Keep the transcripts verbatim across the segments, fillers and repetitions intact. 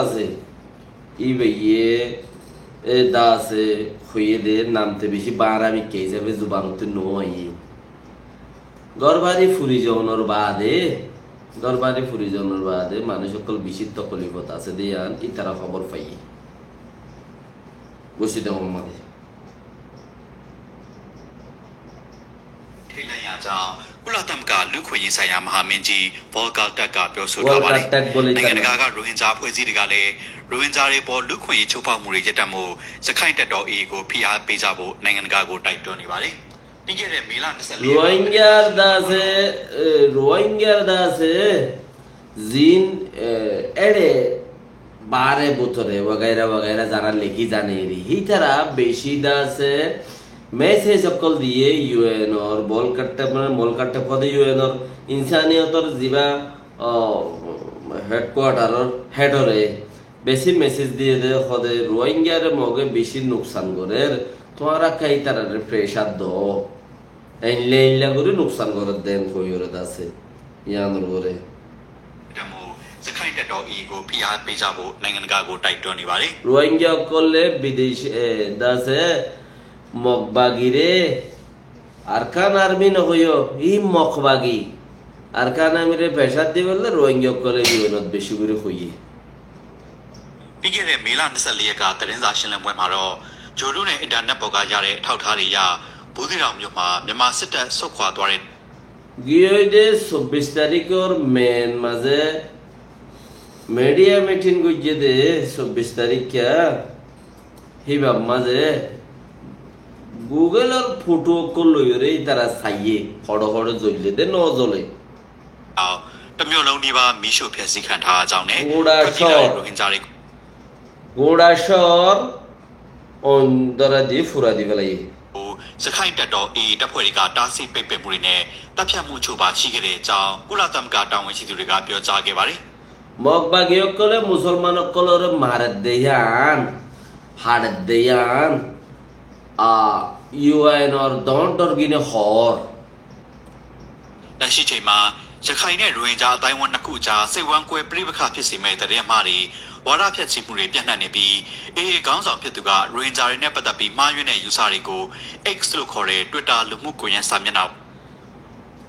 asé, íbaye, e, dase hoiyé de namte beci báñra mikká hísabe zubanottú no aiyé. Górbari furi zonor baade, górbari furi zonor baade manúic ókkol beci tokolifot asé de yián ítara hóbor faiyé. Gúci de Muhammode. Volker Turk က ပြောဆိုထားပါတယ်။ Volker Turk ဘိုလ် နိုင်ငံတကာက ရိုဟင်ဂျာအဖွဲ့အစည်းတွေကလည်း ရိုဟင်ဂျာတွေအပေါ် လူ့အခွင့်အရေးချိုးဖောက်မှုတွေရပ်တန့်ဖို့ ရခိုင်တပ်တော် AA ကို ဖိအားပေးကြဖို့ နိုင်ငံတကာကို တိုက်တွန်းနေပါတယ်။ ပြီးခဲ့တဲ့မေလနှစ်ဆယ့်လေးရက် Rohingya dase, e, Rohingya dase, zin, e, ere bare bútore wagaira wagaira zara leki zane eri. Hítara beci dase message ókkol diye U N or Volker Turk, mane Volker Turk hóde U N or insaniyotor ziba, o, headquarter or head ore beci message diye de hóde Rohingya re Moge beci nuksan gorer, tuáñra kiyá ítarare pressure do. Einla einla gorí nuksan gorer de en hoiyóre dase. Yiánor uore ရခိုင်တပ်တော် AA ကို ဖိအားပေးကြဖို့ နိုင်ငံတကာကို တိုက်တွန်းနေပါတယ်။ Rohingya ókkole bidec, e, dase Mog bagire Arakan Army no hoiyo, í Mog bagi. Arakan Army re pressure dibolla Rohingya ókkole U N ot beci gorí hoiye.ပြီးခဲ့တဲ့မေလနှစ်ဆယ့်လေးရက်က သတင်းစာရှင်းလင်းပွဲမှာတော့ ဂြိုဟ်တုနဲ့ အင်တာနက်ပေါ်ကရတဲ့ အထောက်အထားတွေအရ ဘူးသီးတောင်မြို့မှာ မြန်မာစစ်တပ် ဆုတ်ခွာသွားတဲ့ Ki óiye de sobbic tarikor May r maze media meeting goijje de, sobbic tarikka, híbar maze Google or photo ókkol loiyóre ítara saiye, hoçe hoçe zoille de no zole. တစ်မြို့လုံးနီးပါး မီးရှို့ဖျက်ဆီးခံထားရကြောင်းနဲ့ Gura ထွက်ပြေးလာတဲ့ shóor, ရိုဟင်ဂျာတွေ Gura shóor oin dóra di fura di félaiye. ရခိုင်တပ်တော် AA တပ်ဖွဲ့တွေက တားဆီးပိတ်ပင်မှုတွေနဲ့ သတ်ဖြတ်မှုအချို့ပါ ရှိခဲ့တဲ့အကြောင်း ကုလသမဂ္ဂ တာဝန်ရှိသူတွေက ပြောကြားခဲ့ပါတယ်။ Mog bagi ókkole Musolman ókkolore marer de yián, harer de yián, a, U N or doñr doñr gine hoór. လက်ရှိချိန်မှာ ရခိုင်နဲ့ ရိုဟင်ဂျာအသိုင်းအဝိုင်းနှစ်ခုအကြား စိတ်ဝမ်းကွဲပဋိပက္ခဖြစ်စေမယ့် သတင်းအမှားတွေ၊ ဝါဒဖြန့်ချိမှုတွေ ပျံ့နှံ့နေပြီး AA ခေါင်းဆောင်ဖြစ်သူက ရိုဟင်ဂျာတွေနဲ့ပတ်သက်ပြီး မှားယွင်းတဲ့အယူဆတွေကို X လို့ခေါ်တဲ့ Twitter လူမှုကွန်ရက်စာမျက်နှာ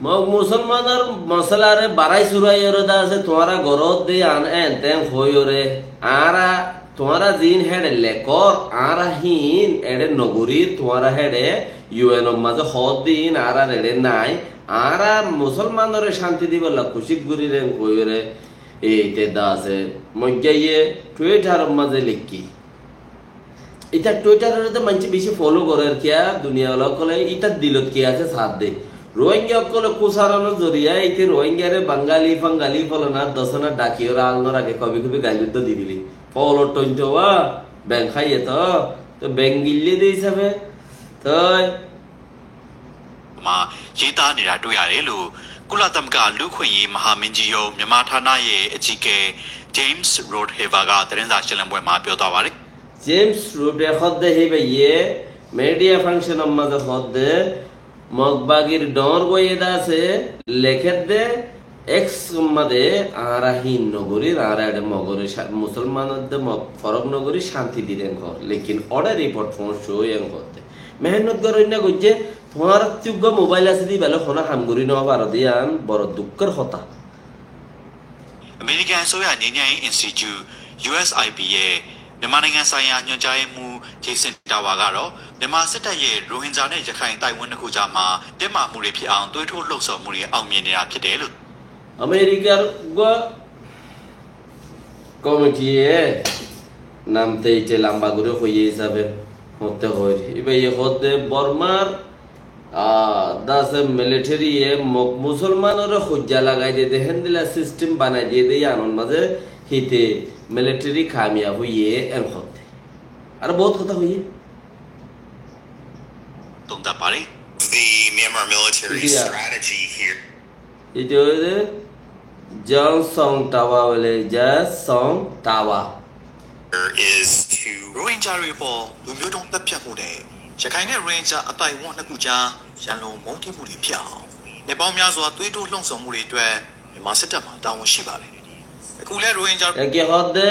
Mog Musolmanor masalare barai surai yóre dase tuáñra gorot de yián en ten hoiyóre, añára tuáñra zin héçe lekór, añára hín eçe no gorír, tuáñra héçe U N or maze hoódde hín añárar eçe nai, añára Musolmanore cánti dibolla kucíc gorír en hoiyóre, e, te dase moijjaiye Twitter or maze lekí. Ítar Twitter ore de maincé beci follow gorer, kiyá duniyawala ókkole ítar dilot ki asé saádde. Rohingya ókkole kusaranor zoriya íte Rohingyare Bangali, Fangali, folana, dosana dhakiyóre alnor age kobi kobi gail uddo di dile. Folor tointo wa, beng háiye to, to beng gille de hísabe, toi မှာ ရေးသားနေတာ တွေ့ရတယ်လို့ ကုလသမဂ္ဂ လူ့အခွင့်အရေး မဟာမင်းကြီးရုံး မြန်မာဌာနရဲ့ အကြီးအကဲ James Rodehaver က သတင်းစာရှင်းလင်းပွဲမှာ ပြောသွားပါတယ်။ James Rodehaver hódde híbaye media function or maze hódde, Mog bagir doñr boi eda asé, lekédde, X or maze añára hín no gorír, añára eçe Mogore cá-, Musolmanor de Mog forok no gorí cánti dir en hoór. Lekin óre report foóñsoi en hoódde. Mehénnot goróinna goijjé, tuáñrattú uggwá mobile asé de íbale honó ham gorí no faro de yián boro dukkór hotá. အမေရိကန်အစိုးရ ငြိမ်းချမ်းရေး အင်စတီကျူ USIP ရဲ့ မြန်မာနိုင်ငံဆိုင်ရာ ညွှန်ကြားရေးမှူး Jason Tower ကတော့ မြန်မာစစ်တပ်ရဲ့ ရိုဟင်ဂျာနဲ့ ရခိုင်အသိုင်းအဝိုင်းနှစ်ခုကြားမှာ တင်းမာမှုတွေဖြစ်အောင် သွေးထိုးလှုံ့ဆော်မှုတွေ အောင်မြင်နေတာဖြစ်တယ်လို့ Amerikar uggwá komitiye nam te ite lamba gorí hoiyé hísabe hoódde hoóir. Íbaye hoódde Bormar, a, dase military ye Mog Musolmanore hoijja lagai diye de, héndilla system banai diye de, yiánor maze hite military kamiyab óiye en hoódde. Ar bout hotá hoiyé. သုံးသပ်ပါတယ်။ The Myanmar military strategy here. Ite óilde Jason Tower bole, Jason Tower. Is to ရိုဟင်ဂျာတွေအပေါ် လူမျိုးတုံးသတ်ဖြတ်မှုနဲ့ ရခိုင်နဲ့ ရိုဟင်ဂျာ အသိုင်းအဝိုင်းနှစ်ခုကြား ရန်လိုမုန်းတီးမှုတွေဖြစ်အောင် နှစ်ပေါင်းများစွာ သွေးထိုးလှုံ့ဆော်မှုတွေအတွက် မြန်မာစစ်တပ်မှာ တာဝန်ရှိပါတယ်။ အခုလည်း ရိုဟင်ဂျာ Eke hoódde